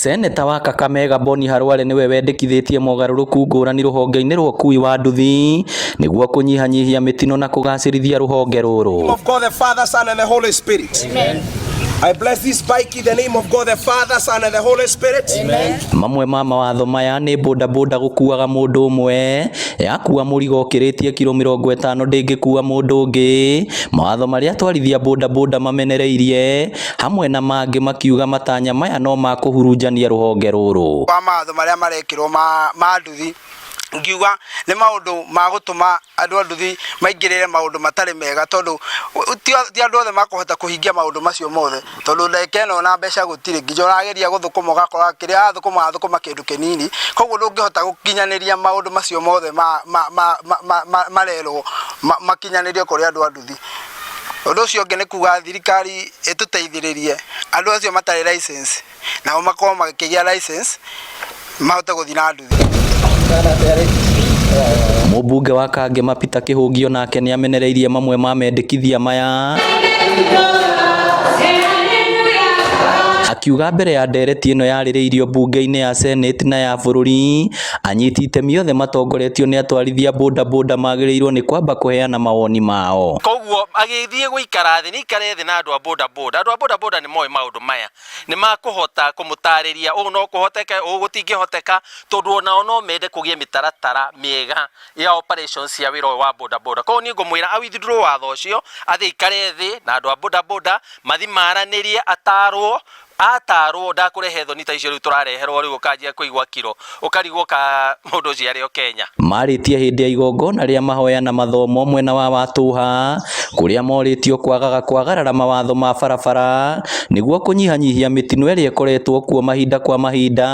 Seneta wa Kakamega Boni Khalwale nĩwe wendekithĩtie mogarũrũku ngũrani rũhonge-inĩ rwa ũkui wa nduthi nĩguo kũnyihanyihia mĩtino na kũgacĩrithia rũhonge rũrũ. Of God the Father, Son, and the Holy Spirit. Amen. I bless this bike in the name of God the Father, Son, and the Holy Spirit. Amen. Mamwe ma mawatho maya nĩ bodaboda gũkuaga mũndũ ũmwe, yakua mũrigo ũkĩrĩtie kiro 50 ndĩngĩkua mũndũ ũngĩ, mawatho marĩa atwarithia bodaboda mamenereirie hamwe na mangĩ makiuga matanya maya no ma kũhurunjania rũhonge rũrũ. Wa mawatho marĩa marekĩrwo ma nduthi, ngiuga nĩ maũndũ ma gũtũma andũ a nduthi maingĩrĩre maũndũ matarĩ mega, tondũ ti andũ othe makũhota kũhingia maũndũ macio mothe, tondũ ndagĩka ĩno na mbeca gũtirĩ, nginya ũrageria gũthũkũma ũgakora kĩrĩa wathũkũma wathũkũma kĩndũ kĩnini, koguo ndũngĩhota gũkinyanĩria maũndũ macio mothe marerwo makinyanĩrio kũrĩ andũ a nduthi. Ũndũ ũcio ũngĩ nĩ kuga thirikari ĩtũteithĩrĩrie andũ acio matarĩ license nao makorwo makĩgĩa license mahote gũthiĩ na nduthi. Mũmbunge wa Kangema Peter Kĩhũngio nake nĩamenereirie mamwe ma mendekithia maya akiuga mbere ya ndereti ĩno yarĩrĩirio mbunge-inĩ ya Senate na ya bũrũri anyiti itemi othe matongoretio nĩ atwarithia bodaboda magĩrĩirwo nĩ kwamba kũheana mawoni mao. Koguo agĩthiĩ gũikara thĩ, nĩ aikare thĩ na andũ a bodaboda. Andũ a bodaboda nĩ moĩ maũndũ maya, nĩ makũhota kũmũtarĩria ũũ no kũhoteke, ũũ gũtingĩhoteka, tondũ onao no mende kũgĩe mĩtaratara mĩega ya operations cia wĩra ũyũ wa bodaboda. Koguo niĩ ngũmwĩra a withdraw watho ũcio, athiĩ aikare thĩ na andũ a bodaboda, mathiĩ maranĩrie, atarwo, atarwo ndakũrehe thoni ta icio rĩu tũrareherwo rĩu ũkanjia kũigua kiro, ũkarigwo ka mũndũ ũcio arĩ o Kenya. Marĩtie hĩndĩ ya igongona rĩa mahoya na mathomo mwena wa Watũha kũrĩa morĩtio kwagaga kwagarara mawatho ma barabara nĩguo kũnyihanyihia mĩtino ĩrĩa ĩkoretwo kuo mahinda kwa mahinda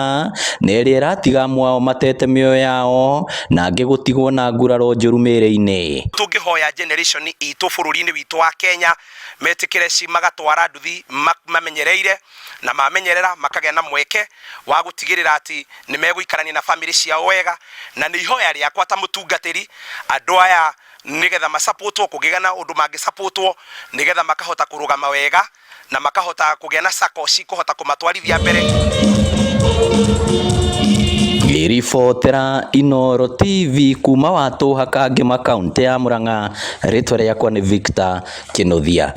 na ĩrĩa ĩratiga amwe ao matete mĩoyo yao na angĩ gũtigwo na nguraro njũru mĩĩrĩ-inĩ. Tũngĩhoya generation itũ bũrũri-inĩ witũ wa Kenya metĩkĩre ci magatwara nduthi mamenyereire na mamenyerera makagĩa na mweke wa gũtigĩrĩra atĩ nĩ megũikarania na famĩlĩ ciao wega, na nĩ ihoya rĩakwa ta mũtungatĩri andũ aya nĩgetha masapotwo kũngĩgĩa na ũndũ mangĩsapotwo nĩgetha makahota kũrũgama wega na makahota kũgĩa na sacco cikũhota kũmatwarithia mbere. Ngĩribotera Inooro TV kuma Watũha Kangema kaũntĩ ya Murang'a, rĩtwa rĩakwa nĩ Victor Kĩnuthia.